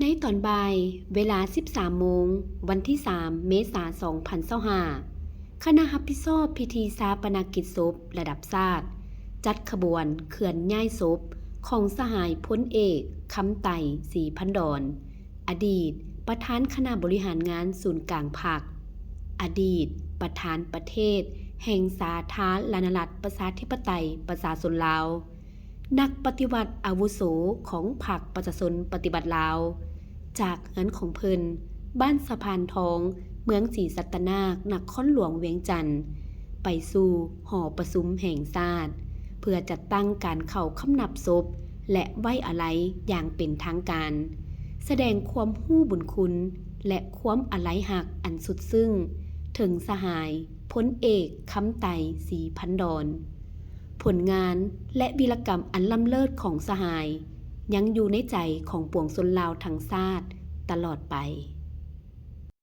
ໃນຕອນບ່າຍ ເວລາສິບສາມໂມງ ວັນທີສາມ ເມສາ ສອງພັນຊາວຫ້າ ຄະນະຮັບຜິດຊອບພິທີຊາປະນະກິດສົບລະດັບຊາດ ຈັດຂະບວນເຄື່ອນຍ້າຍສົບຂອງສະຫາຍພົນເອກ ຄຳໄຕ ສີພັນດອນ ອະດີດປະທານຄະນະບໍລິຫານງານສູນກາງພັກ, ອະດີດປະທານປະເທດແຫ່ງສາທາລະນະລັດ ປະຊາທິປະໄຕ ປະຊາຊົນລາວ, ນັກປະຕິວັດອາວຸໂສຂອງພັກປະຊາຊົນປະຕິວັດລາວ, ຈາກເຮືອນຂອງເພິ່ນ ບ້ານສະພານທອງ ເມືອງສີສັດຕະນາກ ນະຄອນຫຼວງວຽງຈັນ ໄປສູ່ຫໍປະຊຸມແຫ່ງຊາດ ເພື່ອຈັດຕັ້ງການເຂົ້າຄຳນັບສົບ ແລະ ໄວ້ອາໄລຢ່າງເປັນທາງການ, ສະແດງຄວາມຮູ້ບຸນຄຸນ ແລະ ຄວາມອາໄລຮັກອັນສຸດຊຶ້ງເຖິງສະຫາຍພົນເອກ ຄຳໄຕ ສີພັນດອນ. ຜົນງານ ແລະ ວີລະກຳອັນລ້ຳເລີດຂອງສະຫາຍ ຍັງຢູ່ໃນໃຈຂອງປວງຊົນລາວທັງຊາດຕະຫຼອດໄປ.